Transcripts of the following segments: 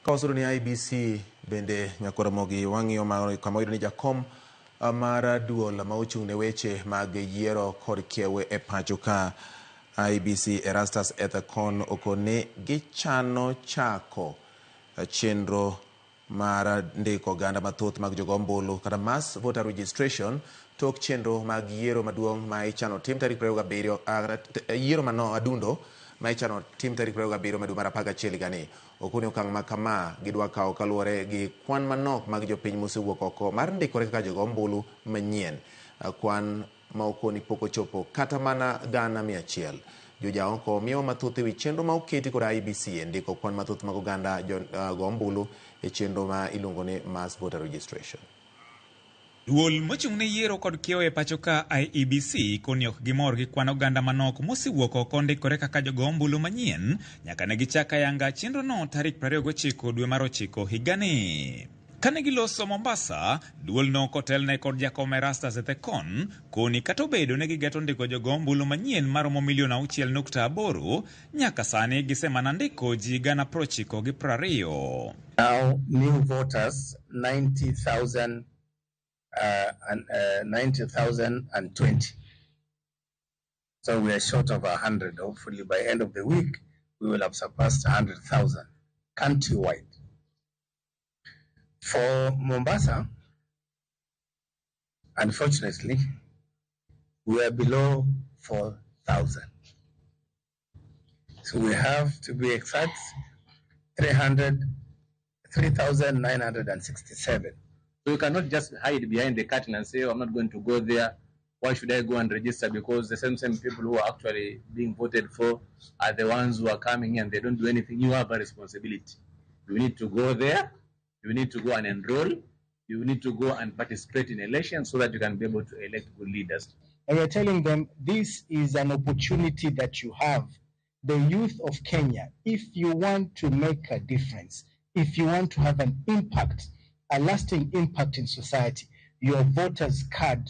Ka wasudo ni IEBC bende nyakoro mogi wang'iyo kama oyudo ni jakom mar duol ma ochung' ne weche mag yiero kod kiewe e pacho ka IEBC Erastus Ethekon okone gichano chako chenro mar ndiko oganda mathoth mag jogo ombulu kata mass voter registration tok chenro mag yiero maduong' ma ichano tim tarik 27, yiero mano adundo ma ichano tim tarik 27 ma dwe mar 11 higani. Okoni okang' ma kama gidwa kawo kaluwore gi kwan manok mag jopiny mosewuok oko mar ndikore kaka jogo ombulu manyien. Kwan ma okoni pok ochopo kata mana 100,000. Jojaoko miyowa mathoth ewi chenro ma oketi kod IEBC e ndiko kwan mathoth mag oganda go ombulu e chenro ma iluongo ni mass voter registration. Duol mochung' ne yiero kod kiewo e pacho ka IEBC koni ok gimor gi kwan oganda manok mosewuok oko ndikore kaka jogo ombulu manyien nyaka ne gichak ayanga chenrono tarik 29 dwe mar 9 higani. Kane giloso Mombasa, duolno kotelne kod jakom Erastus Ethekon koni kata obedo ne gigeto ndiko jogo ombulu manyien maromo milion 6.8, nyaka sani gisemana ndiko ji 90,020. Now new voters 90,000 and 90,020. So we are short of 100. Hopefully by end of the week we will have surpassed 100,000 countrywide. For Mombasa, unfortunately, we are below 4,000. So we have, to be exact, 3,967. So you cannot just hide behind the curtain and say, oh, I'm not going to go there. Why should I go and register? Because the same people who are actually being voted for are the ones who are coming and they don't do anything. You have a responsibility. You need to go there. You need to go and enroll. You need to go and participate in elections so that you can be able to elect good leaders. And we're telling them this is an opportunity that you have. The youth of Kenya, if you want to make a difference, if you want to have an impact, a lasting impact in society, your voter's card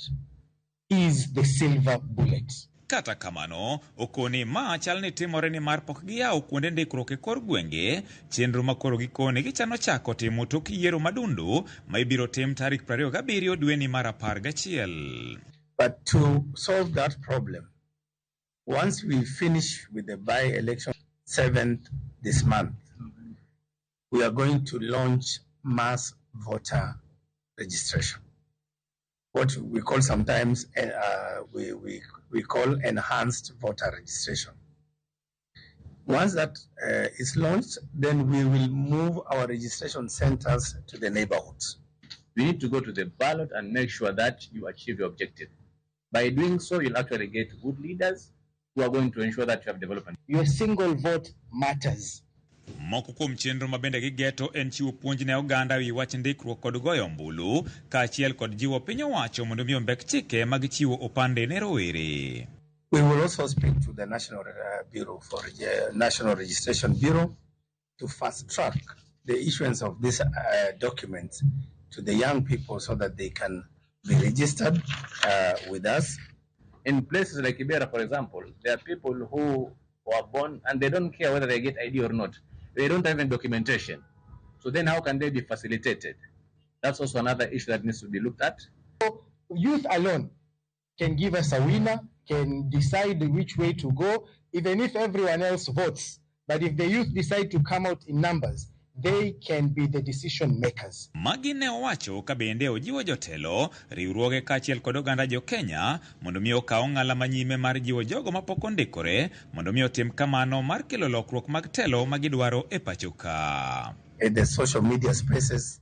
is the silver bullet. Kata kamano, okoni ma chal ni timore ni mar pok giyawo kuonde ndikruok e kor gwenge, chenro ma koro gikone gichano chako timo tok yiero madundu ma ibiro tim tarik 27 dweni mar 11. But to solve that problem, once we finish with the by-election 7th this month, we are going to launch mass voter registration. What we call sometimes, we call enhanced voter registration. Once that is launched, then we will move our registration centers to the neighborhoods. You need to go to the ballot and make sure that you achieve your objective. By doing so, you'll actually get good leaders who are going to ensure that you have development. Your single vote matters. Moko kuom chenro ma bende gigeto en chiwo puonj ne oganda wi wach ndikruok kod goyo ombulu, kaachiel kod jiwo piny owacho mondo mi ombek chike mag chiwo opande ne rowere. We will also speak to the National Bureau for National Registration Bureau to fast track the issuance of these documents to the young people so that they can be registered with us. In places like Kibera, for example, there are people who were born and they don't care whether they get ID or not. They don't have any documentation. So then how can they be facilitated? That's also another issue that needs to be looked at. So youth alone can give us a winner, can decide which way to go, even if everyone else votes. But if the youth decide to come out in numbers, they can be the decision makers. Magi ne owacho ka bende ojiwo jotelo, riwruoge kaachiel kod oganda jo Kenya mondo mi okaw ng'ala manyime mar jiwo jogo mapok ondikore mondo mi otim kamano mar kelo lokruok mag telo ma gidwaro e pacho ka. In the social media spaces,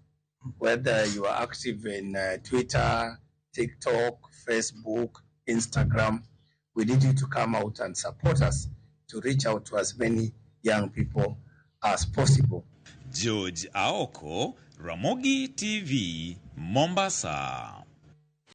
whether you are active in Twitter, TikTok, Facebook, Instagram, we need you to come out and support us to reach out to as many young people as possible. George Aoko, Ramogi TV, Mombasa.